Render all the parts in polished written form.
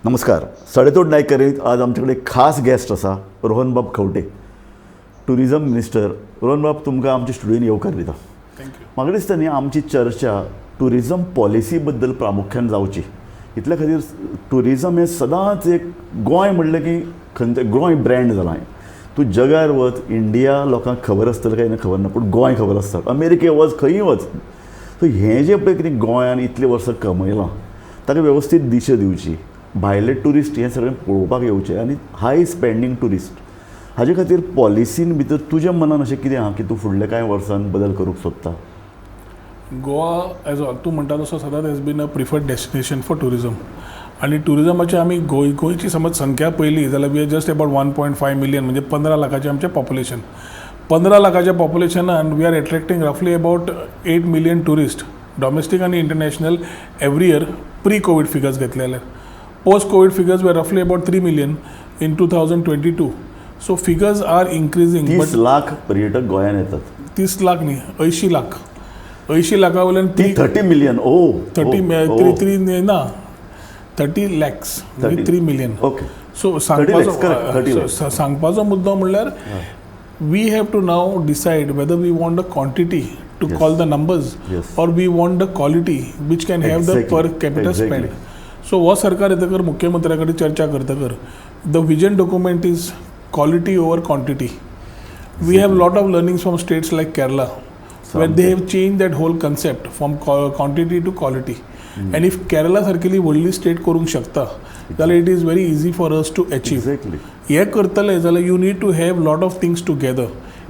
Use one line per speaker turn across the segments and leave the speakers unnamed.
नमस्कार. सडेतोड नायक करीत आज आमचे कडेन खास गेस्ट आसा, रोहनबाब खंवटे, टुरिजम मिनिस्टर. रोहनबाब, तुमकां आमच्या स्टुडियोन येवकार दिता.
Thank you.
म्हाका दिसता न्ही, आमची चर्चा टुरिजम पॉलिसी बद्दल प्रामुख्यान जावची. इतल्या खातीर, टुरिजम हें सदांच एक गोंय म्हणलें की खंयचें गोंय ब्रँड जालां. तूं जगार वच, इंडिया लोकांक खबर आसतलें काय ना खबर ना, पूण गोंय खबर आसता. अमेरिके वच, खंयी वच. सो हें जें पळय कितें गोंयान इतलीं वर्सां कमयलां, ताका वेवस्थीत दिशा दिवची, भायले ट्युरिस्ट हें सगळें पळोवपाक येवचें आनी हाय स्पेंडींग ट्युरिस्ट. हाजे खातीर पॉलिसीन भितर तुज्या मनान अशें कितें आहा की तूं फुडल्या कांय वर्सान बदल करूंक सोदता?
गोवा एज तूं म्हणटा तसो सदांच has been a preferred destination for tourism आनी टुरिजमाची आमी गोंयची समज संख्या पळयली जाल्यार we are just about 1.5 million, म्हणजे 15 लाखाचें आमचें पॉप्युलेशन. 15 लाखाच्या पॉप्युलेशनान we are attracting roughly about 8 million tourist, domestic आनी international, every year. Pre Covid figures घेतले जाल्यार, post Covid figures were roughly about 3 million in 2022, so figures are increasing.
30 lakh पर्यटक गोंयान येतात.
30 लाख न्ही, 80 लाख. 80 लाखा वयल्यान
ती 30 मिलियन ओ.
30 थ्री थ्री ना, 30 lakhs, 3 million. So
30 lakhs, correct, 30 lakhs.
सांगपाचो मुद्दो म्हणल्यार we have to now decide whether we want the quantity to call the numbers or we want the quality which can have the per capita spend. So हो सरकार येतकर, मुख्यमंत्र्या कडेन चर्चा करतकर, the vision document is quality over quantity. We have lot of learnings from states like Kerala, where they have changed that whole concept from quantity to quality. And if Kerala सारकेली व्हडली state करूंक शकता जाल्यार it is very easy for us to achieve. हें करतले जाल्यार you need to have lot of things together.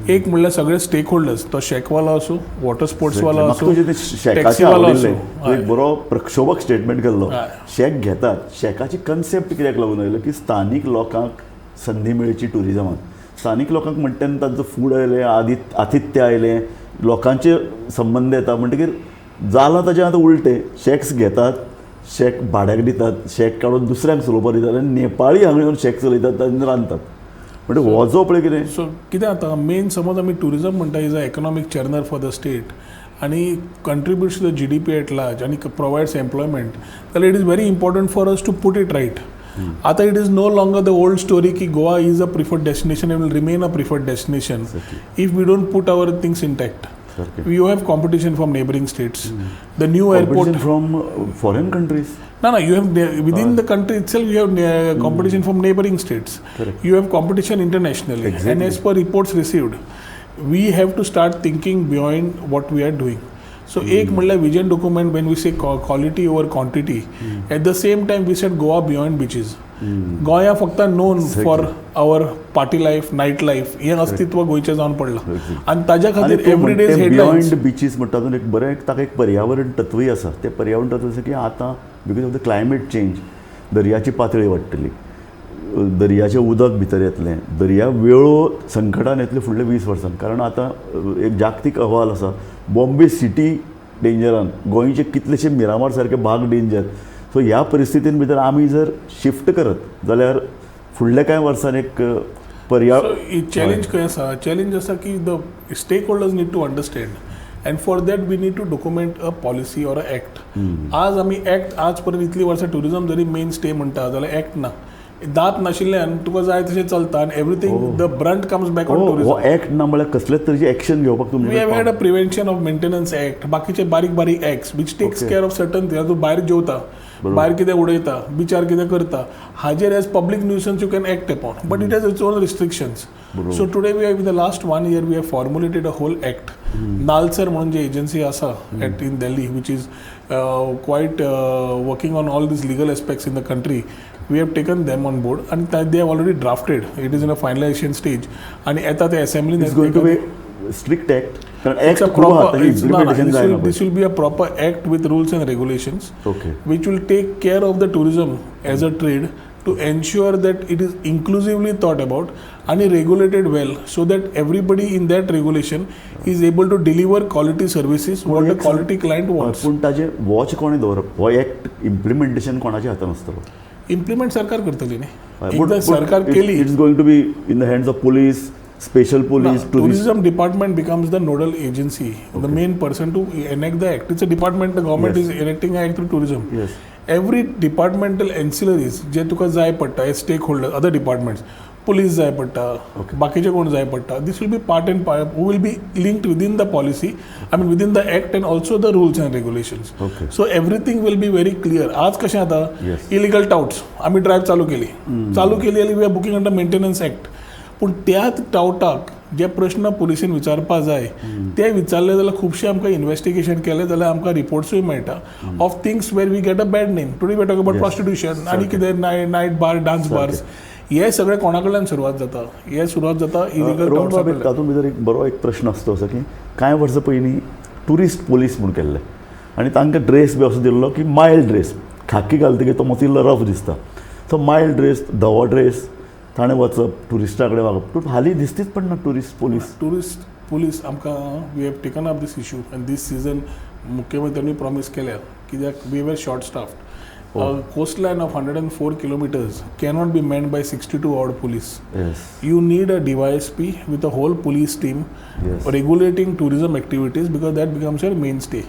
एक म्हणल्यार सगळे स्टेक होल्डर्स, तो शॅकवालो आसूं, वॉटर स्पोर्ट्सवालो
म्हाका
आसूं,
तुजें तें शॅकाचें
टॅक्सीवालो
आवडिल्लें.
आसूं.
तूं एक बरो प्रक्षोभक स्टेटमेंट केल्लो. शॅक घेतात, शॅकाची कन्सेप्ट कित्याक लागून आयलो की स्थानीक लोकांक संदी मेळची टुरिजमात. स्थानीक लोकांक म्हणटा तेन्ना तांचो फूड आयलें, आदी आतिथ्य आयलें, लोकांचे संबंद येता. म्हणटकीर जालां ताजें आतां उलटें. शॅक्स घेतात, शॅक भाड्याक दितात, शॅक काडून दुसऱ्यांक चलोवपाक दितात आनी नेपाळी हांगा येवन शॅक चलयतात आनी रांदतात. म्हणजे हो जो पळय कितें
सो कितें जाता, मेन समज आमी टुरिजम म्हणटा, is a economic churner for the state आनी contributes to the GDP at large आनी प्रोवायड्स एम्प्लॉयमेंट, जाल्यार it is very important for us to put it right. आतां it is no longer the old story की Goa is a preferred destination and will remain a preferred destination if we don't put our things intact.
सारकें.
You have competition from neighboring states. The new airport.
From foreign countries.
No, you have within the country itself, you have competition from neighboring states.
Correct.
You have competition internationally. And as per reports received, we have to start thinking beyond what we are doing. So, एक म्हणल्यार vision document, when we say quality over quantity, at the same time we said Goa beyond beaches. गोंया फक्त known for our party life, night life, हें अस्तित्व गोंयचें जावन पडलां आनी ताज्या खातीर एवरी डे हेडलायन्स.
बियॉन्ड बिचीस म्हणटा, तातूंत एक बरें ताका एक पर्यावरण तत्वूय आसा. तें पर्यावरण तत्व अशें की आतां because of the climate change दर्याची पातळी वाडटली, दर्याचें उदक भितर येतलें, दर्या वेळो संकटान येतले फुडल्या 20 वर्सां. कारण आतां एक जागतीक अहवाल आसा, बॉम्बे सिटी डेंजरान, गोंयचे कितलेशे मिरामार सारके भाग डेंजर. सो ह्या परिस्थितीन भितर आमी जर शिफ्ट करत जाल्यार फुडल्या कांय वर्सान एक पर्या
चॅलेंज खंय आसा? चॅलेंज आसा की the stakeholders need to understand and for that we need to document a policy or a act. आज आमी एक्ट, आज पर्यंत इतलीं वर्सां टुरिजम जरी मेन स्टे म्हणटा जाल्यार एक्ट ना, दांत नाशिल्ल्यान तुका जाय तशें चलता आनी everything, the brunt comes back on
हो
टुरिझम.
एक्ट ना म्हळ्यार कसलेच तरेचे एक्शन घेवपाक
we have had
तुमचे
a Prevention of Maintenance Act, बाकीचे बारीक बारीक acts which takes care of certain. तूं भायर जेवता, भायर कितें उडयता, बिचार कितें करता, हाजेर as public nuisance you can act upon, but it has its own restrictions. So today we have, in the last one year we have formulated a whole act. NALSAR म्हणून जी एजन्सी आसा at in Delhi, which is quite working on all these legal aspects in the country, we have taken them on board and they have already drafted. It is in a finalization stage आणि येता ते assembly.
It's going to be strict act, कारण
It's
act
a
खूब आहा,
proper,
ताजें
it's, no, no,
implementation
this
जायना.
will, this will be a proper act with rules and regulations which will take care of the tourism as a trade to ensure that it is inclusively thought about and regulated well, so that everybody in that regulation is able to deliver quality services, what the quality client wants.
पूण ताजें watch कोणें दवरप? हो act implementation कोणाच्या हातान आसतलो?
Implement सरकार करतली न्ही. एकदां सरकार केली.
It's going to be in the hands of police, special police, tourist?
Tourism department becomes the nodal agency, the main person to enact the act. It's a department, the government is enacting act through tourism. Every departmental ancillaries जे तुका जाय पडटा, as stake holder, other departments, police जाय पडटा, बाकीचे कोण जाय पडटा, this will be part and part, will be linked within the policy, I mean, within the act and also the rules and regulations. So everything will be very clear. आज कशें जाता, illegal touts आमी drive चालू केली, चालू केली आनी we are booking under Maintenance Act, पूण त्याच टावटाक जे प्रश्न पुलिसेन विचारपा जाय ते विचारले जाल्यार खुबशे आमकां इन्वेस्टिगेशन केलें जाल्यार आमकां रिपोर्ट्सूय मेळटा of things where we get a bad name. Today we talk about prostitution आनी कितें नायट बार, डान्स बार्स, हे सगळें कोणा कडल्यान सुरवात जाता? हे सुरवात जाता इलिगल.
रोहन बाब, एक तातूंत भितर एक बरो एक प्रश्न आसता असो की कांय वर्सां पयलीं टुरिस्ट पोलीस म्हूण केल्ले आनी तांकां ड्रेस बी असो दिल्लो की मायल्ड ड्रेस, खाकी घालतकीर तो मातसो इल्लो रफ दिसता. सो मायल्ड ड्रेस, धवो ड्रेस, ताणें वचप, टुरिस्टा कडेन वागप. पूण हालीं दिसतीच पडना टुरिस्ट पोलीस.
टुरिस्ट पुलीस आमकां, we have taken up this issue and this season मुख्यमंत्र्यांनी प्रॉमीस केल्या, कित्याक we were short staffed. Coastline of 104 kilometers cannot be manned by 62 odd police. You need a DYSP with a whole police team regulating tourism activities, because that becomes your mainstay.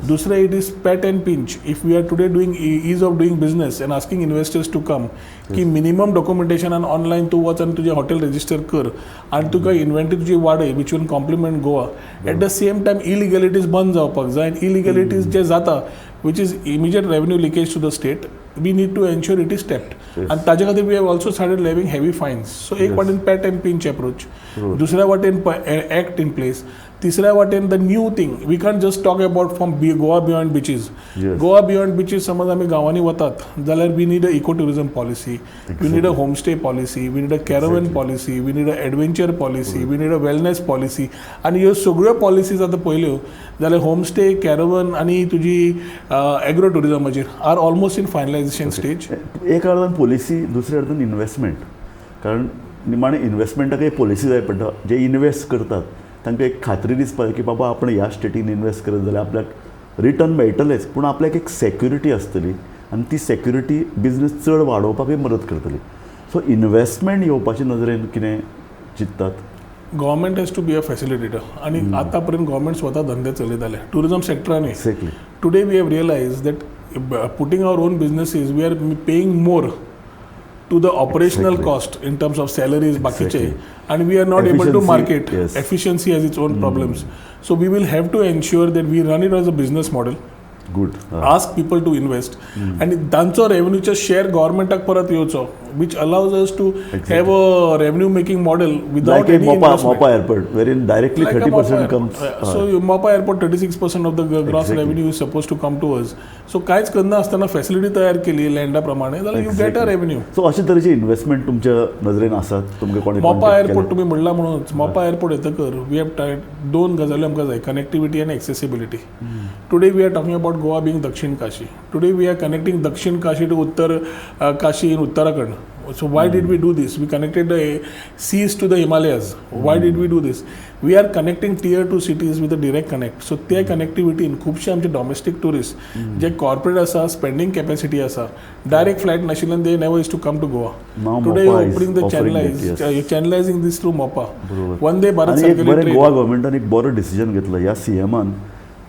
दुसरें, it is pat and pinch. If we are today doing ease of doing business and asking investors to come की minimum documentation आनी online तूं वच आनी तुजें hotel register कर आनी तुका इन्व्हेंटरी तुजी वाडय, which will complement Goa. At the same time, illegalities बंद जावपाक जाय आनी इलिगलिटीज जे जाता, which is immediate revenue leakage to the state, we need to ensure it is stopped. आनी ताजे खातीर we have also started levying heavy fines. So एक वाटेन पॅट अँड पिंच अप्रोच, दुसऱ्या वाटेन एक्ट इन प्लेस, तिसऱ्या वाटेन the new thing, we can just talk about from Goa beyond beaches. Goa beyond beaches, समज आमी गांवांनी वतात जाल्यार we need a eco tourism policy, we need a homestay policy, we need a caravan policy, we need a adventure policy, we need a wellness policy. आनी ह्यो सगळ्यो policies आतां पळयल्यो जाल्यार होमस्टे, कॅरवन आनी तुजी agro टुरिजमाचेर are almost in finalization stage.
एक अर्दान policy, दुसऱ्या अर्दान investment, कारण निमाणें इन्वेस्टमेंटाक एक पॉलिसी जाय पडटा. जे इन्वेस्ट करतात तांकां एक खात्री दिसपा जाय की बाबा, आपण ह्या स्टेटीन इन्वेस्ट करत जाल्यार आपल्याक रिटर्न मेळटलेच, पूण आपल्याक एक सेक्युरिटी आसतली आनी ती सेक्युरिटी बिजनस चड वाडोवपाकूय मदत करतली. सो इन्वेस्टमेंट येवपाचे नदरेन कितें चिंततात?
Government has to be a facilitator आनी आतां पर्यंत गव्हर्मेंट स्वता धंदे चलयताले tourism सेक्टरानूय. Today we have realized that putting our own businesses, we are paying more to the operational cost in terms of salaries, बाकीचे, and we are not able to
Efficiency,
market. Efficiency has its own problems. So we will have to ensure that we run it as a business model, ask people to invest आणि तांचो रेव्हन्यूचो share गव्हर्मेंटाक परत येवचो, which allows us to have a revenue making model without
Like a
any
Mopa,
investment.
Mopa Airport, wherein directly
Like a
30%
Mopa
comes.
Airport. So you Mopa Airport, 36% of the gross revenue is supposed to come to us. So कांयच करना आसतना facility तयार केली लँडा प्रमाणे जाल्यार you get a revenue.
So अशे तरेचे investment तुमच्या नदरेन आसात? तुमकां कोणी
मोपा
contact
airport
केलें?
तुमी म्हणला म्हणूनच, मोपा एअरपोर्ट येतकर we have दोन गजाली आमकां जाय, कनेक्टिविटी आनी accessibility. Today we are talking about Goa being Dakshin Kashi. Today we are connecting Dakshin Kashi to Uttar Kashi in Uttarakhand. So why did we do this? We connected the seas to the Himalayas. Why did we do this? We are connecting tier 2 cities with a direct connect. So ते कनेक्टिविटीन खुबशे आमचे domestic tourist जे corporate आसा, spending capacity आसा, direct flight नाशिल्ल्यान they never used to come to Goa.
Now
today
Mopa is
opening the
offering that,
channelize channelizing this through Mopa. Vande Bharat
आनी एक
सारकेली
बरें
train.
Goa गव्हर्मेंटान एक बरो डिसिजन घेतलो. ह्या सीएमान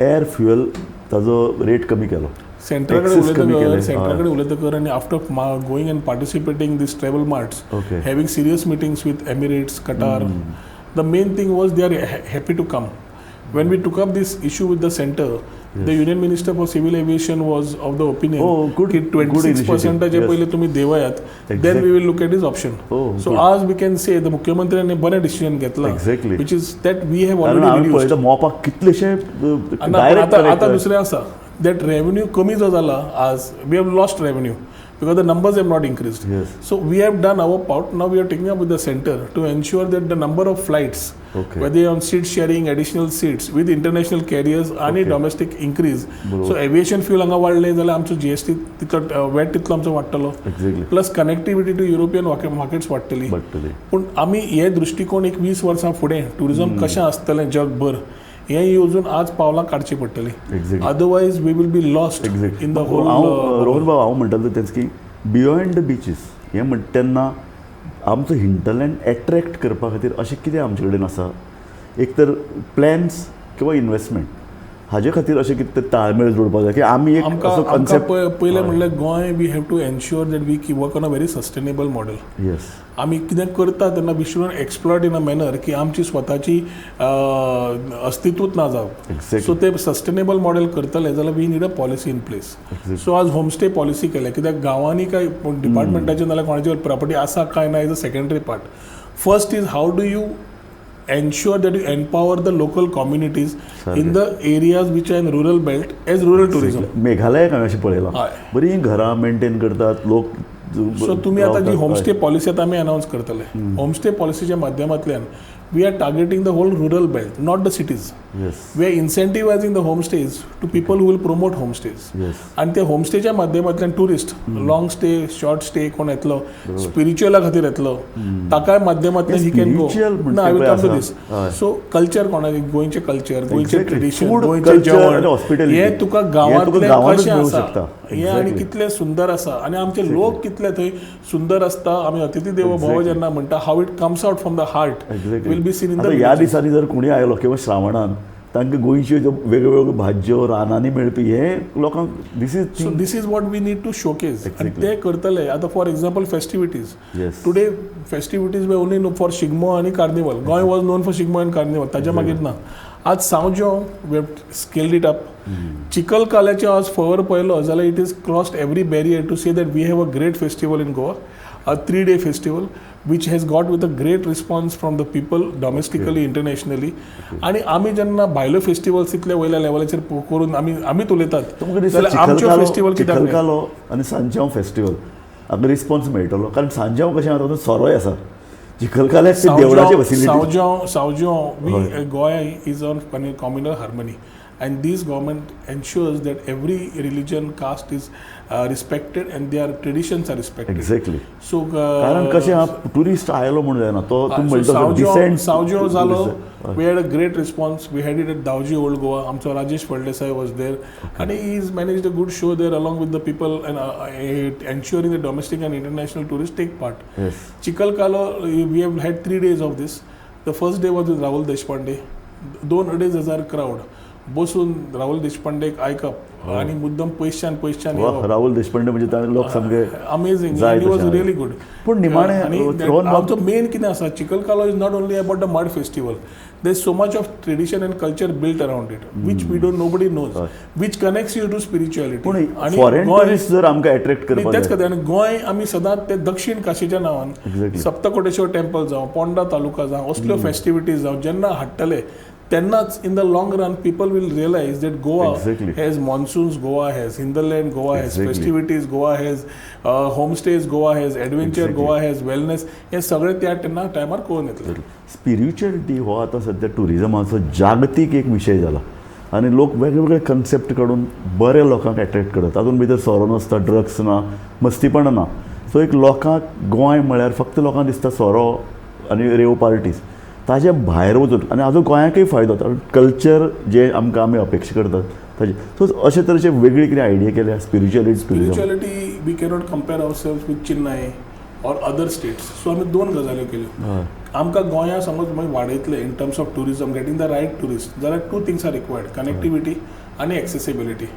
एअर फ्युएल ताजो रेट कमी केलो.
सेंट्रा कडेन
Taxes कमी
उलयतकर
केले.
सेंट्रा कडेन उलयतकर आनी after going and participating this travel marts, having serious meetings with Emirates, Qatar, the main thing was they are happy to come. When we took up this issue with the center, the Union Minister for Civil Aviation was of the opinion
Oh, good-
की
good
26
initiative.
पर्संटाचे पयलीं तुमी देवयात, then we will look at this option. So आज we can say the मुख्यमंत्र्यांनी बरें decision घेतलां, which is that we have
कारण
already
हांवें
reduced.
पळयता मोपाक कितलेशे डायरेक्ट
आतां आतां दुसरें आसा that revenue कमी जो जाला आज, we have lost revenue because the numbers have not increased. So we have done our part. Now we are taking up with the center to ensure that the number of flights, whether on seat sharing, additional seats with international carriers आणि domestic increase. So aviation fuel हांगा वाडले जाल्यार आमचो GST तितलो, watt तितलो आमचो वाडटलो. Plus connectivity to European markets वाडटली.
वाडटली.
पूण आमी हे दृश्टिकोन एक 20 वर्सां फुडें टुरिझम कशें आसतलें जगभर हें येवजून आज पावलां काडचीं पडटलीं. Otherwise we will be lost in the whole.
हांव, रोहन बाब, हांव म्हणटालो तेंच की बियॉन्ड the beaches हें म्हणटा तेन्ना आमचो हिंटरलँड एट्रॅक्ट करपा खातीर अशें कितें आमचे कडेन आसा, एक तर प्लॅन्स किंवा इन्वेस्टमेंट? हाजे खातीर अशें कितें ताळमेळ जोडपाक जाय की आमी एक असो कन्सेप्ट.
पयलें म्हणल्यार Goa we have to ensure that we work on a very sustainable model. आमी कितें करता तेन्ना we should exploit in a manner की आमची स्वताची अस्तित्वच ना जावप. सो ते सस्टेनेबल मॉडेल करतले जाल्यार we need a policy in place. So आज होमस्टे पॉलिसी केल्या कित्याक गांवांनी काय डिपार्टमेंटाचे नाल्यार कोणाची प्रॉपर्टी आसा काय ना is a secondary part. First is how do you ensure that you empower the local communities in the areas which are in rural belt as rural tourism.
मेघालयाक हांवें अशें पळयलां, बरीं घरां मेंटेन करतात लोक.
सो तुमी आतां जी होमस्टे पॉलिसी आतां आमी अनावन्स करतले, होमस्टे पॉलिसीच्या माध्यमांतल्यान we are targeting the whole rural belt, not the cities. We are incentivizing the homestays to people who will promote homestays. आनी ते होमस्टेच्या माध्यमांतल्यान tourist long stay, short stay कोण येतलो, स्पिरिच्युअला खातीर येतलो, ताकाय माध्यमांतल्यान he can go. ना, I will come to this. So culture कोणाचें, गोंयचें कल्चर, गोंयचें ट्रेडिशन, गोंयचें जेवण हें तुका गांवांतलें कशें आसा हें आनी कितलें सुंदर आसा आनी आमचे लोक कितले थंय सुंदर आसता. आमी अतिथी देवो भव जेन्ना म्हणटा, how it comes out from the heart will be seen in the.
ह्या दिसांनी जर कोणी आयलो किंवा श्रावणान तांकां गोंयच्यो ज्यो वेगळ्यो वेगळ्यो भाजयो रानांनी मेळपी हे लोकांक this is.
So this is what we need to showcase आनी ते करतले. आतां for example festivities, today festivities we only know for Shigmo आनी carnival. Goa was known for Shigmo and carnival, ताच्या मागीर ना. आज São Joao we have scaled it up. चिखल काल्याचें आज फवर पळयलो जाल्यार it is crossed every barrier to say that we have a great festival in Goa, a 3-day festival which has got with a great response from the people domestically, internationally. आनी आमी जेन्ना भायल्यो festivals इतले वयल्या लेवलाचेर करून आमी आमीच उलयतात जाल्यार आमच्यो फेस्टिवल कित्याक?
चिखलकालो आनी सांज्यांव फेस्टिवल आमकां रिस्पॉन्स मेळटलो, कारण सांज्यांव कशें आसा सोरोय आसा, चिखलकाल्याक देवळाचे facility.
São Joao we Goa is on communal harmony and this government ensures that every religion, caste is respected and their traditions are respected.
Exactly. So कारण कशें टुरिस्ट आयलो म्हूण जायना तो
तूं सावजो जालो. We had a great response. We had it at Dauji Old Goa. आमचो Rajesh Phaldesai was there and he has managed a good show there along with the people and ensuring the domestic and international tourists take part. Chikhal Kalo, we have had 3 days of this. The first day was with Rahul Deshpande. 2,500 crowd. बसून राहुल देशपांडेक आयकप आनी मुद्दम पयशान पयशान.
राहुल देशपांडे म्हणजे लोक सामके
amazing. He was really good.
पूण निमाणें
आमचो मेन कितें आसा, Chikhal Kalo is not only about the mud festival. There is so much of tradition and culture built around it which we don't, nobody knows, which connects you to spirituality.
पूण foreign tourist जर आमकां attract करपाक
तेच खातीर. आनी गोंय आमी सदांच ते दक्षीण काशीच्या नांवान सप्तकोटेश्वर टेम्पल जावं, पोंडा तालुका जावं, असल्यो फेस्टिविटीज जावं जेन्ना हाडटले तेन्नाच in the long run people will realize that Goa has monsoons, Goa has hinterland, Goa has festivities, Goa has homestays, Goa has adventure, Goa has wellness. हे सगळें त्या तेन्ना टायमार कळून येतलें.
स्पिरिच्युअलिटी हो आतां सद्या ट्युरिजमाचो जागतीक एक विशय जाला आनी लोक वेगवेगळे कन्सेप्ट काडून बरे लोकांक एट्रॅक्ट करतात. तातूंत भितर सोरो नासता, ड्रग्स ना, मस्तीपणां ना. सो एक लोकांक गोंय म्हळ्यार फक्त लोकांक दिसता सोरो आनी रेव पार्टीज, ताजे भायर वचून आनी हाजो गोंयाकय फायदो जाता, कल्चर जे आमकां आमी अपेक्षा करतात ताजे. सो अशे तरेचे वेगळी कितें आयडिया केल्या spirituality.
Spirituality we cannot compare ourselves with Chennai or other states. So आमी दोन गजाल्यो केल्यो. आमकां गोंया समज मागीर वाडयतले in terms of tourism, getting the right tourist, जाल्यार 2 things are required, connectivity आनी एक्सेसिबिलिटी.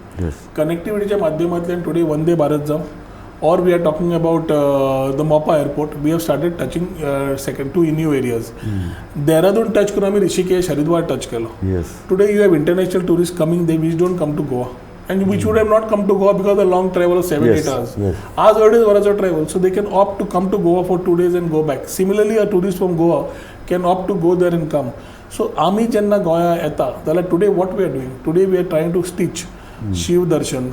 कनेक्टिविटीच्या माध्यमांतल्यान टुडे वंदे भारत जावं, or we are talking about the Mopa airport, we have started touching second 2 new areas. Dehradun touch करून आमी Rishikesh, Haridwar touch केलो. Today you have international tourists coming there which don't come to Goa and which would have not come to Goa because the long travel of 7-8 hours. आज 2.5 वरांचो travel, so they can opt to come to Goa for 2 days and go back. Similarly, a tourist from Goa can opt to go there and come. So आमी जेन्ना गोंया येता जाल्यार today what we are doing, today we are trying to stitch Shiv darshan,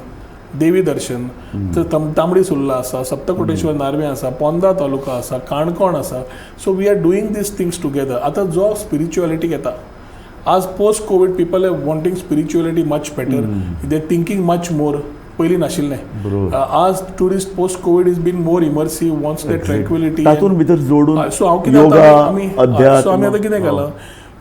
Devi darshan, Tambdi Surla आसा, Saptakoteshwar Norway आसा, पोंदा तालुका आसा, काणकोण आसा. So we are doing these things together. आतां जो स्पिरिच्युअलिटी येता आज post covid people are wanting spirituality much better, they thinking much more, पयलीं नाशिल्लें. आज tourist post covid is been more immersive, wants the tranquillity
तातूंत भितर जोडून.
सो हांव कितें आमी सो आमी आतां कितें केलां,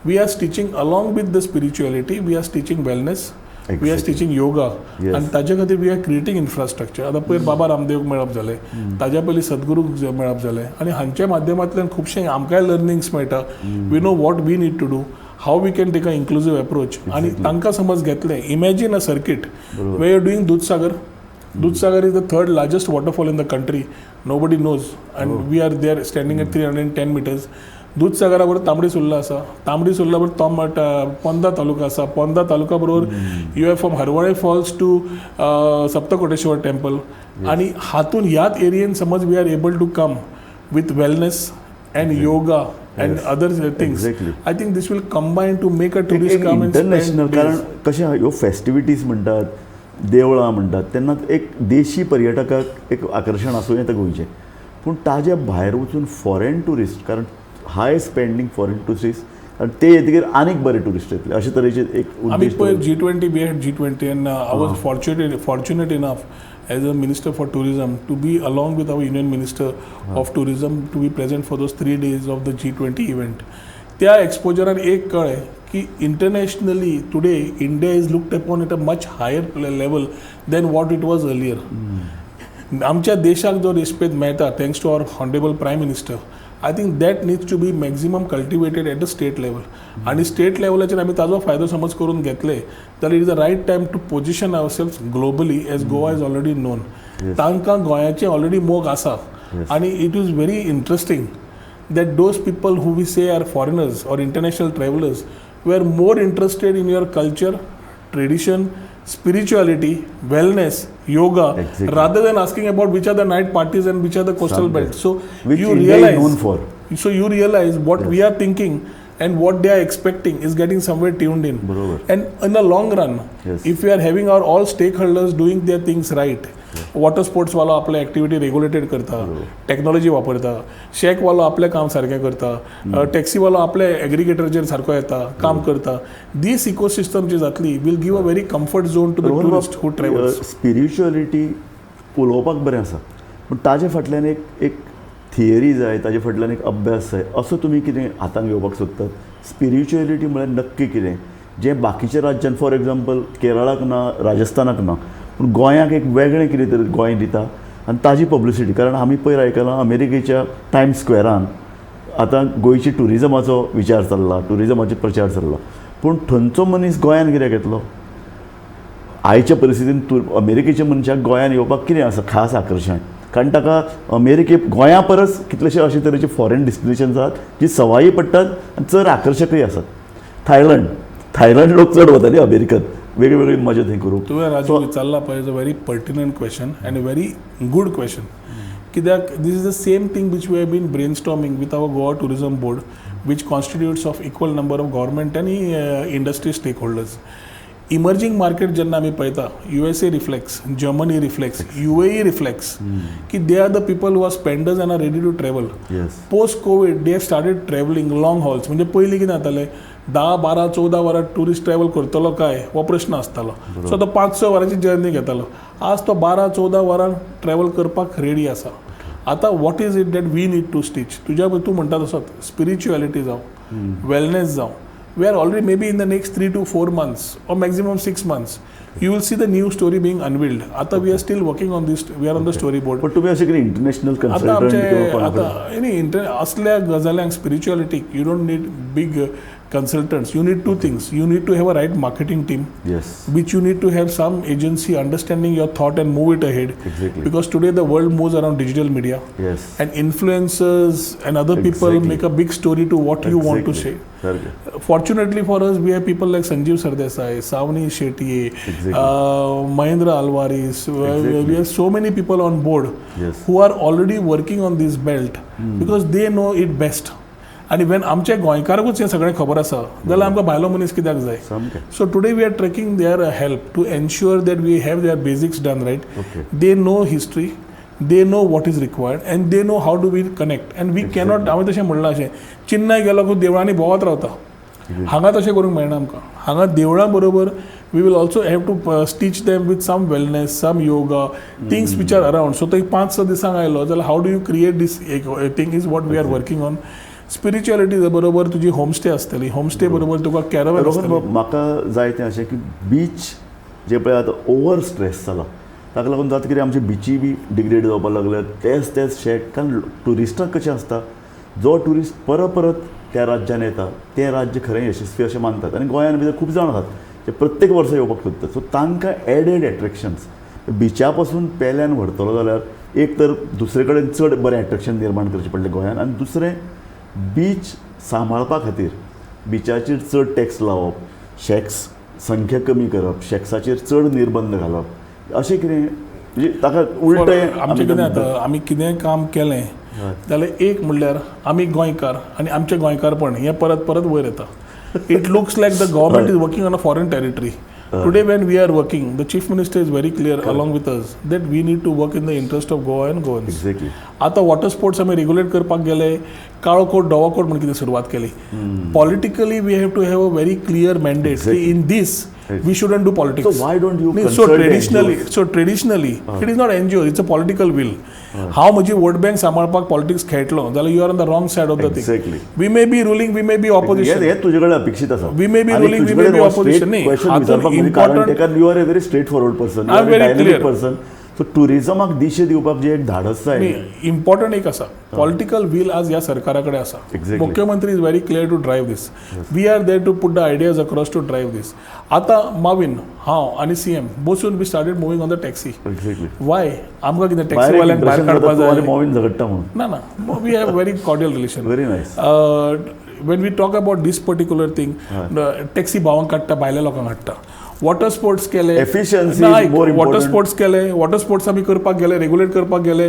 we are stitching along with the spirituality, we are stitching wellness, we are teaching yoga. आनी ताजे खातीर we are creating infrastructure. आतां पयर बाबा रामदेव मेळप जालें, ताज्या पयलीं सद्गुरूक मेळप जालें आनी हांच्या माध्यमांतल्यान खुबशें आमकांय लर्निंग्स मेळटा. We know what we need to do, How we can take a inclusive approach आनी तांकां समज घेतलें, imagine a circuit where you doing Dudhsagar. Dudhsagar is the third largest waterfall in the country. Nobody knows, and we are there standing at 310 meters. दूधसागरा बरोबर तांबडी सुर्ला आसा, तांबडी सुर्ला बरोबर तोम पोंदा तालुका आसा, पोंदा तालुका बरोबर you have from Harvalem Falls to Saptakoteshwar temple. आनी हातून ह्याच एरियेन समज we are able to come with wellness and yoga and other things, I think this will combine to make a tourist come.
International. कारण कशें, ह्यो festivities म्हणटात, देवळां म्हणटात, तेन्ना एक देशी पर्यटकाक एक आकर्शण आसूं येता गोंयचें, पूण ताजे भायर वचून फॉरेन ट्युरिस्ट, कारण हाय स्पेंडींग फॉरेन ट्युरिस्ट, आनी ते येतकीर आनीक बरे ट्युरिस्ट येतले, अशे तरेचे एक
आमी
उद्देश.
पयर G20, we had G20 and I was fortunate enough as a minister for tourism to be along with our union minister of tourism to be present for those 3 days of the G20 event. त्या एक्सपोजरान एक कळ्ळें की internationally today India is looked upon at a much higher level than what it was earlier. आमच्या देशाक जो respect मेळटा, thanks to our honourable Prime Minister, I think that needs to be maximum cultivated at the state level. आनी state लेवलाचेर आमी ताजो फायदो समज करून घेतले जाल्यार it is the right time to position ourself globally, as Goa is already known. तांकां गोंयाचे ऑलरेडी मोग आसा आनी it is very interesting that those people who we say are foreigners or international travelers were more interested in your culture, tradition, spirituality, wellness, yoga, rather than asking about which are the night parties and which are the coastal
Somewhere.
Belts. So
Which
you
India is
realize,
known for.
So you realize what we are thinking and what they are expecting is getting somewhere tuned in.
बरोबर.
And in the long run, if we are having our all stakeholders doing their things right, water sports वालो आपले activity regulated करता, technology वापरता, shack वालो आपलें काम सारकें करता, टॅक्सी वालो आपले एग्रीगेटरचेर सारको येता, काम करता, दीस इकोसिस्टम जी जातली will give a very comfort zone to the tourist who travels.
Spirituality उलोवपाक बरें आसा, पूण ताजे फाटल्यान एक एक थियरी जाय, ताजे फाटल्यान एक अभ्यास जाय. असो तुमी कितें हातान घेवपाक सोदतात? स्पिरिच्युअलिटी म्हळ्यार नक्की कितें, जें बाकीच्या राज्यान, फॉर एग्जाम्पल केरळाक ना, राजस्थानाक ना, पूण गोंयाक एक वेगळें कितें तरी गोंय दिता आनी ताजी पब्लिसिटी? कारण आमी पयर आयकलां, अमेरिकेच्या टायम्स स्क्वेरान आतां गोंयची ट्युरिजमाचो विचार चल्ला, ट्युरिजमाचो प्रचार चल्ला, पूण थंयचो मनीस गोंयान कित्याक येतलो? आयच्या परिस्थितीन तूं अमेरिकेच्या मनशाक गोंयान येवपाक कितें आसा खास आकर्शण? कारण ताका अमेरिके गोंया परस कितलेशे अशे तरेचे फॉरेन डेस्टिनेशन्स आसात जी सवाय पडटात आनी चड आकर्शकय आसात. थायलंड, थायलंड लोक चड वता न्ही अमेरिकन, वेगळी वेगळी मजा थंय करूंक.
तुवें राजू विचारला पळय, is a very pertinent question and a very good question, कित्याक this is the same thing which we have been brainstorming with our Goa Tourism Board, which constitutes of equal number of government आनी industry stakeholders. Emerging market जेन्ना आमी पळयता, USA reflects, Germany reflects, UAE reflects की they are the people who are spenders and are ready to travel. Post Covid they have started travelling long hauls. म्हणजे पयलीं कितें जातालें, 10, 12, 14 वरां ट्युरिस्ट ट्रॅवल करतलो काय हो प्रश्न आसतालो. सो तो 5-6 वरांची जर्नी घेतालो. आज तो 12-14 वरां ट्रॅवल करपाक रेडी आसा. आतां what is it that we need to stitch? तुज्या तूं म्हणटा तसोच स्पिरिच्युअलिटी जावं, वेलनेस जावं, we are already, maybe in the next 3 to 4 months or maximum 6 months, you will see the new story being unveiled. आता we are still working on this, we are on the story board.
पण तुमी अशें कितें international
आतां
consultant
आमचे
किंवा कोणा कडेन?
आतां न्ही, इंटर असल्या गजाल्यांक, स्पिरिच्युअलिटीक you don't need big consultants. You need two things. You need to have a right marketing team, which you need to have some agency understanding your thought and move it ahead. Because today the world moves around digital media and influencers and other people make a big story to what you want to say.
सारकें.
Fortunately for us, we have people like Sanjeev Sardesai, Savani Shetty, Mahendra Alvares. We have so many people on board who are already working on this belt because they know it best. आनी when आमच्या गोंयकाराकूच हें सगळें खबर आसा जाल्यार आमकां भायलो मनीस कित्याक जाय?
सामकें.
So today we are taking their help to ensure that we have their basics done right. They know history, they know what is required and they know how do we connect and we cannot. हांवें तशें म्हणलां, अशें चेन्नय गेलो की देवळांनी भोंवत रावता, हांगा तशें करूंक मेळना आमकां. हांगा देवळां बरोबर we will also have to stitch them with some wellness, some yoga things which are around. So तो एक 5-6 दिसांक आयलो जाल्यार how do you create this thing is what we are working on. Spirituality बरोबर तुजी होमस्टे आसतली, homestay बरोबर तुका कॅरवन
रोहन
आसतली.
बाब, म्हाका जाय तें अशें की बीच जे पळय आतां ओवर स्ट्रेस जाला, ताका लागून जाता कितें, आमचे बिची बी डिग्रेड जावपाक लागल्यात, तेच तेच शॅक. कारण ट्युरिस्टाक कशें आसता, जो ट्युरिस्ट परत परत त्या राज्यान येता तें राज्य खरें यशस्वी अशें मानतात. आनी गोंयान भितर खूब जाण आसात जे प्रत्येक वर्सा येवपाक सोदतात. सो तांकां एडेड एट्रेक्शन्स बिचा पासून पेल्यान व्हरतलो जाल्यार एक तर दुसरे कडेन चड बरें एट्रेक्शन निर्माण करचें पडलें गोंयान, आनी दुसरें बीच सांबाळपा खातीर बिचाचेर चड टॅक्स लावप, शॅक्स संख्या कमी करप, शॅक्साचेर चड निर्बंध घालप, अशें कितें म्हणजे ताका उलटें.
आमचें कितें जाता, आमी कितेंय काम केलें जाल्यार एक म्हणल्यार आमी गोंयकार आनी आमचें गोंयकारपण हें परत परत वयर येता. It looks like the government is working on a foreign territory. Today when we are working, the chief minister is very clear along with us that we need to work in the interest of Goa and Goans.
Exactly.
आतां water sports आमी regulate करपाक गेले, काळो कोट धवो कोट म्हण कितें सुरवात केली. Politically we have to have a very clear mandate की in this we shouldn't do politics.
So why don't you
so traditionally, so traditionally it is not NGO, it's a political will. हांव म्हजी vote bank सांबाळपाक politics खेळटलो जाल्यार you are on the wrong side of the thing. We may be ruling, we may be opposition.
हें तुजे कडेन अपेक्षीत आसा.
We may be ruling, we may be opposition. न्ही,
important, you are a very straight forward person,
I am very clear
person. So टुरिजमाक दिशे दिवपाक जे एक धाडस जाय.
इम्पॉर्टंट एक आसा, पॉलिटिकल वील आज ह्या सरकारा कडेन आसा. मुख्यमंत्री is very clear to drive this. We are there to put the ideas across to drive this. आतां माविन, हांव आनी सीएम बसून we started moving on the taxi. Why आमकां कितें टॅक्सीवाल्यांक भायर काडपाक जाय?
माविन झगडटा म्हणून
ना ना, we have very cordial relation.
Very nice.
When we talk about this particular thing, taxi भावांक काडटा, भायल्या लोकांक हाडटा. वॉटर स्पोर्ट्स केले, वॉटर स्पोर्ट्स केले, वॉटर स्पोर्ट्स आमी करपाक गेले, रेगुलेट करपाक गेले,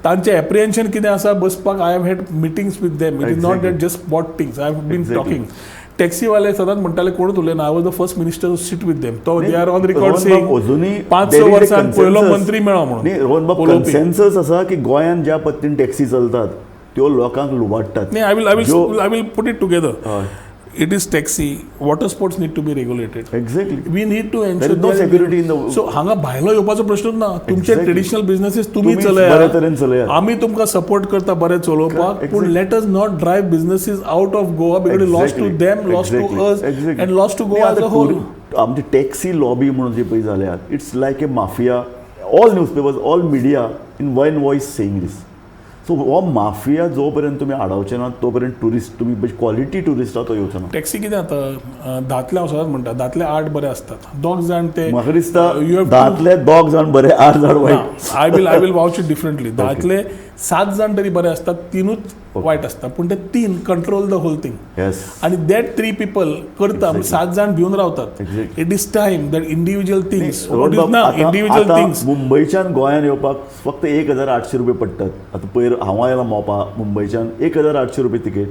तांचे एप्रिहेन्शन कितें आसा बसपाक. I have had meetings with them. It is not that just bought things, I have been talking. टॅक्सीवाले सदांच म्हणटाले कोणूच उलयना. I was the first minister to sit with them. तो they are on record saying 5-6 वर्सां पयलो मंत्री मेळो म्हणून.
रोहन बाब, कन्सेन्सस आसा की गोंयांत ज्या पद्दतीन टॅक्सी चलतात त्यो लोकांक लुबाडटात.
I will put it together. It is taxi, water sports need to be regulated.
Exactly.
We need to ensure
there is no security in the.
So हांगा भायलो येवपाचो प्रश्नूच ना. तुमचे ट्रेडिशनल बिझनेसीस तुमी चलयात, आमी तुमकां सपोर्ट करता बरें चलोवपाक, पूण let us not drive businesses out of Goa because loss to them, loss to us and loss to Goa as a whole.
आमची टॅक्सी लॉबी म्हणून जी पळय जाल्या, it's like a mafia. All newspapers, all media in one voice saying this. So हो mafia जो पर्यंत तुमी आडावचे ना तो पर्यंत टुरिस्ट, तुमी क्वॉलिटी टुरिस्ट तो येवचो ना.
टॅक्सी कितें जाता, धातले हांव सदांच म्हणटा, धातले 8 बरे आसतात, दोग जाण ते
म्हाका दिसता धातले 2 जाण बरे, 8 जाण वायट.
I will vouch it differently. धातले 7 जाण तरी बरे आसतात, 3ूच वायट आसता, पूण ते 3 कंट्रोल the whole thing. आनी that 3 people करता, 7 जाण भिवन रावतात. It is time that individual things, ना इंडिव्हिज्युअल थिंग्स.
मुंबयच्यान गोंयान येवपाक फक्त 1800 रुपये पडटात. आतां पयर हांव आयला मोपा, मुंबयच्यान 1800 रुपये तिकेट,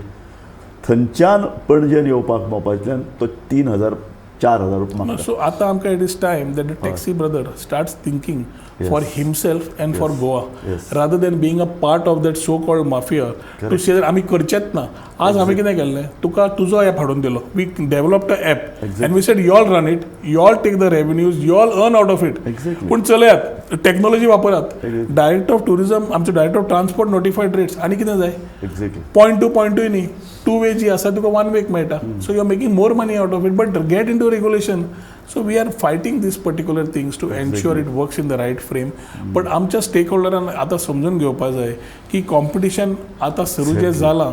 थंयच्यान पणजेन येवपाक मोपांतल्यान तो 3000 4000 रुपये.
सो आतां आमकां it is time that the taxi brother starts thinking for himself and for Goa, rather than being a part of that so called mafia to say that आमी करचेच ना. आज आमी कितें केल्लें, तुका तुजो एप हाडून दिलो, we developed a app and we said you all run it, you all take the revenues, you all earn out of it. पूण चलयात, टॅक्नॉलॉजी वापरात. डायरेक्टर ऑफ टुरिजम, आमचो director of transport notified rates. आनी कितें जाय, 0.2 0.2 न्ही, 2 वे जी आसा तुका 1 वेक मेळटा. So you are making more money out of it, but get into regulation. So we are fighting these particular things to ensure it works in the right frame. But आमच्या stake होल्डरान आतां समजून घेवपा जाय की कॉम्पिटिशन आतां सुरू जें जालां,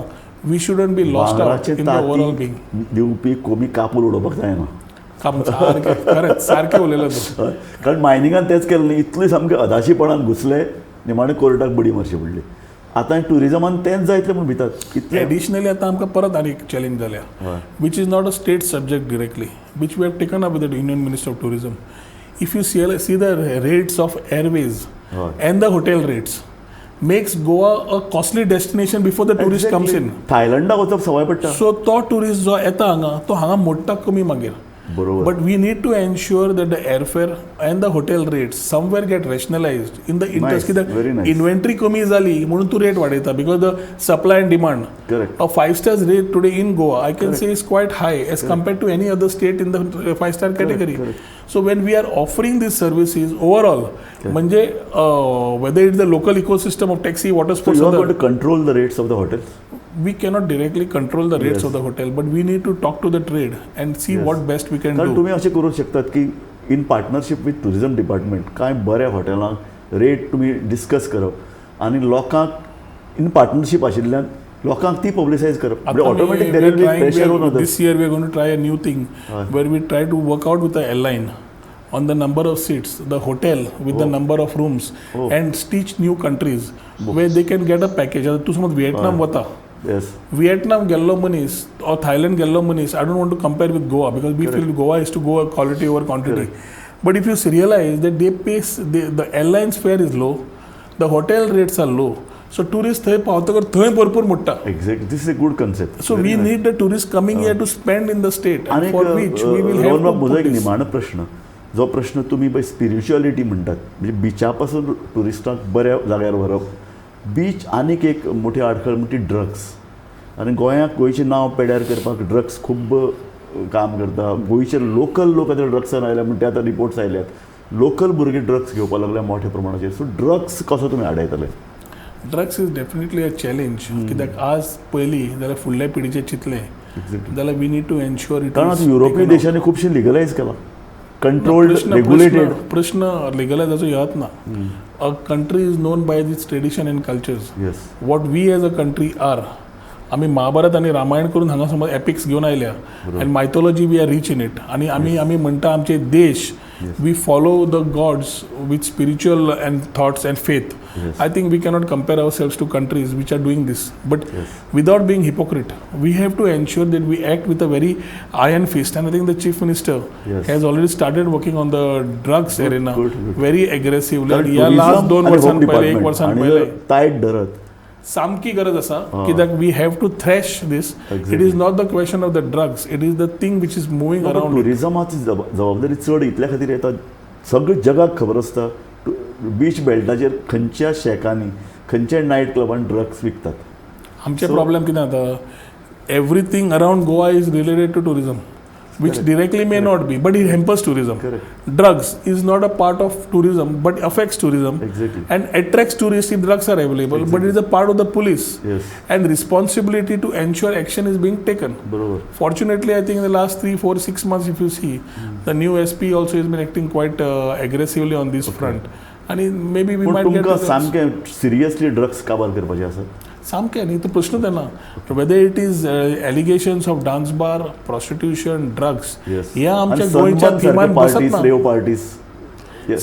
we shouldn't be lost out in the overall being.
दिवपी कोमी कापूर उडोवपाक जायना.
खरेंच सारकें उलयलें तूं.
कारण मायनिंगान तेंच केलें न्ही, इतलें सामकें अदाशीपणान घुसले, निमाणें कोर्टाक बडी मारची पडली. आतां टुरिजमान तेंच जायतलें म्हूण भितात. इतलें
एडिशनली आतां आमकां परत आनी एक चॅलेंज जाल्या, which is not a state subject directly, which we have taken up with the union minister of tourism. If you see the rates of airways and the hotel rates, makes Goa a costly destination before the tourist comes in.
थायलंडाक वचप सवाय पडटा.
So तो tourist जो येता हांगा, तो हांगा मोडटा कमी मागीर.
बरोबर.
But we need to ensure that the airfare and the hotel rates somewhere get rationalized in the interest. कित्याक इन्व्हेंटरी कमी जाली म्हणून तूं रेट वाडयता, because the supply and demand.
Correct.
A 5 stars rate today in Goa I can say is quite high as compared to any other state in the 5 star category. So when we are offering these services overall, म्हणजे whether it's the local ecosystem of taxi, water sports,
you are going to control the rates of the hotels.
We cannot directly control the rates of the hotel, but we need to talk to the trade and see what best we can do.
कारण तुम्ही अशें करूंक शकतात की in partnership with tourism department कांय बऱ्या हॉटेलांक rate तुमी discuss करप आनी लोकांक इन पार्टनरशीप आशिल्ल्यान लोकांक ती पब्लिसायज करप म्हणजे automatic there will be pressure on others.
This year we are going to try a new thing where we try to work out with the airline on the number of seats, the hotel with the number of rooms and stitch new countries where they can get a package. आतां तूं समज विएटनाम वता, विएटनाम गेल्लो मनीस or Thailand गेल्लो मनीस, I don't want to compare with Goa because we feel Goa is to go quality over quantity, but if you realize that they pay, the airlines fare is low, the hotel rates are low, so tourist थंय पावतकर थंय भरपूर मोडटा.
Exactly, this is a good concept.
So we need the tourist coming here to spend in the state,
आनी
for which we will have
Rohan बाब, म्हजो एक निमाणो प्रश्न, जो प्रश्न तुमी पळय स्पिरिच्युअलिटी म्हणटात, म्हणजे बिचा पासून ट्युरिस्टांक बऱ्या जाग्यार व्हरप, बीच आनीक एक मोठी आडखळ म्हणटी ड्रग्स, आनी गोंयाक गोंयचें नांव पेड्यार करपाक ड्रग्स खूब काम करता. गोंयचे लोकल लोक आतां ड्रग्सान आयल्या म्हण ते आतां रिपोर्ट्स आयल्यात, लोकल भुरगे ड्रग्स घेवपाक लागल्या मोठ्या प्रमाणाचेर. सो ड्रग्स कसो तुमी आडायतले?
Drugs is definitely a challenge, कित्याक आज पयलीं जाल्यार फुडल्या पिढीचें चिंतलें जाल्यार we need to ensure it.
कारण आतां युरोपीय देशांनी खुबशें लिगलायज केलां, कंट्रोल्ड, रेग्युलेटेड.
प्रश्न लिगलायजाचो येत ना. A country is known by its tradition and cultures. What we as a country are, आमी महाभारत आनी रामायण करून हांगा समज एपिक्स घेवन आयल्या आनी mythology we are rich in it. आनी आमी आमी म्हणटा आमचे देश, we follow the gods with spiritual and thoughts and faith. I think we cannot compare ourselves to countries which are doing this. But without being hypocrite, we have to ensure that we act with a very iron fist. And I think the Chief Minister has already started working on the drugs arena very aggressively. ह्या last 2 वर्सां पयले, 1 वर्सां पयले
तायट धरत
सामकी गरज आसा, कित्याक we have to thrash this. It is not the question of the drugs, it is the thing which is moving around.
टुरिजमाची जबाबदारी चड इतल्या खातीर येता, सगळे जगाक खबर आसता बीच बेल्टाचेर खंयच्या शेकांनी खंयच्या नायट क्लबान ड्रग्स विकतात.
आमचे प्रॉब्लेम कितें जाता, everything around Goa is related to tourism, which directly may not be, but it hampers tourism. Drugs is not a part of tourism, but affects tourism and attracts tourists if drugs are available. But it is a part of the police and responsibility to ensure action is being taken. Fortunately, I think in the last 3, 4, 6 months, if you see, the new SP also has been acting quite aggressively on this front. And maybe we might get
तुमकां सामकें seriously drugs काबार करपाचें आसा?
सामकें न्ही, तो प्रश्नच येना. Whether it is allegations of dance bar, prostitution, drugs, ह्या आमच्या गोंयच्या थिमान बसत ना.
Rave parties.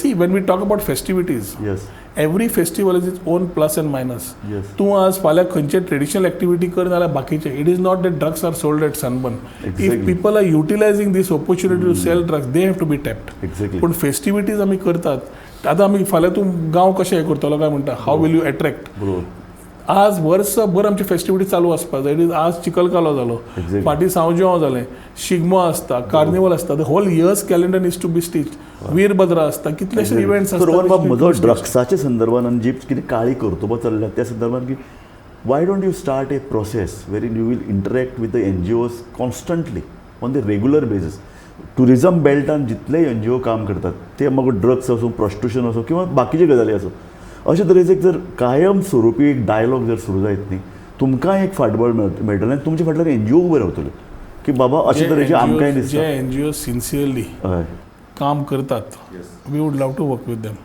See, when we talk about festivities, every festival is its own plus and minus. तूं आज फाल्यां खंयचे ट्रेडिशनल एक्टिविटी कर नाल्यार बाकीचे, it is not that drugs are sold at Sunburn. If people are utilizing this opportunity to sell drugs, they have to be tapped. पूण festivities आमी करतात, आतां आमी फाल्यां तूं गांव कशें हें करतलो काय म्हणटा, how will you attract. आज वर्सभर आमची फेस्टिविटी चालू आसपाक जाय. It is आज चिखलकालो जालो, फाटीं सांवजेंव जालें, शिगमो आसता, कार्निवल आसता, the whole year's calendar needs to be stitch. Veerabhadra आसता, कितलेशे इव्हेंट्स आसता.
रोहन बाब, म्हजो ड्रग्साच्या संदर्भान आनी जी कितें काळी कर्तुबां चल्ल्या त्या संदर्भान की why don't you start a process where you will interact with the NGOs constantly on the regular basis. Tourism बेल्टान जितले एनजीओ काम करतात ते मग ड्रग्स आसूं, प्रॉस्टिट्युशन आसूं किंवा बाकीचे गजाली आसूं, अशे तरेचे एक जर कायम स्वरुपी एक डायलॉग जर सुरू जायत न्ही, तुमकां एक फाटबळ मेळटलें आनी तुमच्या फाटल्यान एनजीओ उबे रावतले की बाबा अशे तरेचे आमकांय दिसता.
जे एनजीओ सिन्सियरली काम करतात, we would love to work with them.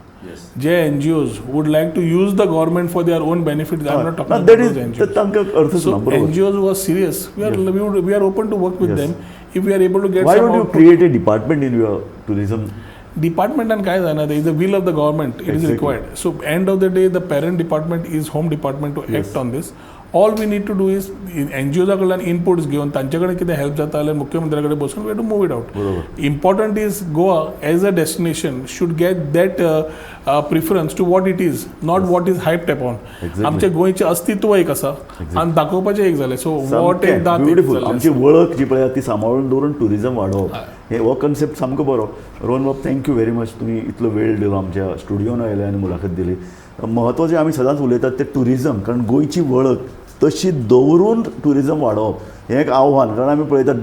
J NGOs would like to use the government for their own benefit, I am not talking about those NGOs.
तांकां अर्थच ना.
NGOs who are serious, we are open to work with them if we are able to get.
Why don't you create a department in your tourism
department? And काय जायना, is the will of the government, it is required. So end of the day the parent department is home department to act on this. All we need to do is एनजीओजा कडल्यान inputs घेवन तांचे कडेन कितें help जाता जाल्यार मुख्यमंत्र्या कडेन बसून we to move it out. Important is Goa as a destination should get that preference to what it is, not what is hyped upon. आमचें गोंयचें अस्तित्व एक आसा आनी दाखोवपाचें एक जालें. सो what एक दांत
ब्युटिफूल. आमची वळख जी पळय ती सांबाळून दवरून ट्युरिजम वाडोवप हे हो कन्सेप्ट सामको बरो. रोहन बाब, thank you very much, तुमी इतलो वेळ दिलो, आमच्या स्टुडियोन आयले आनी मुलाखत दिली. म्हत्वाचें आमी सदांच उलयतात तें ट्युरिजम, कारण गोंयची वळख तशी दवरून ट्युरिजम वाडोवप हें एक आव्हान. कारण आमी पळयतात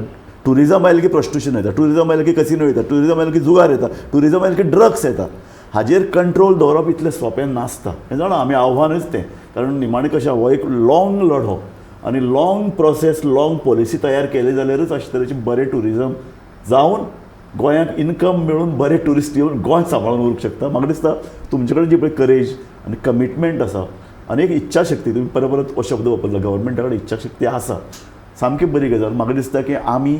ट्युरिजम आयलें की प्रॉस्टिट्युशन येता, ट्युरिजम आयलें की कसिनो येता, ट्युरिजम आयलें की जुगार येता, ट्युरिजम आयलें की ड्रग्स येता. हाजेर कंट्रोल दवरप इतलें सोंपें नासता, हें जाणा आमी आव्हानच तें. कारण निमाणें कशें, हो एक लाँग लढो आनी लाँग प्रोसेस, लाँग पॉलिसी तयार केली जाल्यारच अशे तरेचें बरें ट्युरिजम जावन गोंयांत इनकम मेळून बरे ट्युरिस्ट येवन गोंय सांबाळून उरूंक शकता. म्हाका दिसता तुमचे कडेन जी पळय करेज आनी कमिटमेंट आसा आनी एक इच्छाशक्ती, तुमी परत परत हो शब्द वापरला, गव्हर्मेंटा कडेन इच्छाशक्ती आसा, सामकी बरी गजाल. म्हाका दिसता की आमी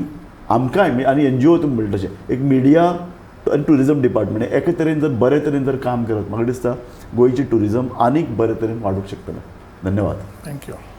आमकांय आनी एनजीओ तुमी म्हणटा तशें एक मिडिया आनी ट्युरिजम डिपार्टमेंट एके तरेन जर बरे तरेन जर काम करत, म्हाका दिसता गोंयची ट्युरिजम आनीक बरे तरेन वाडूंक शकतलें. धन्यवाद.
Thank you.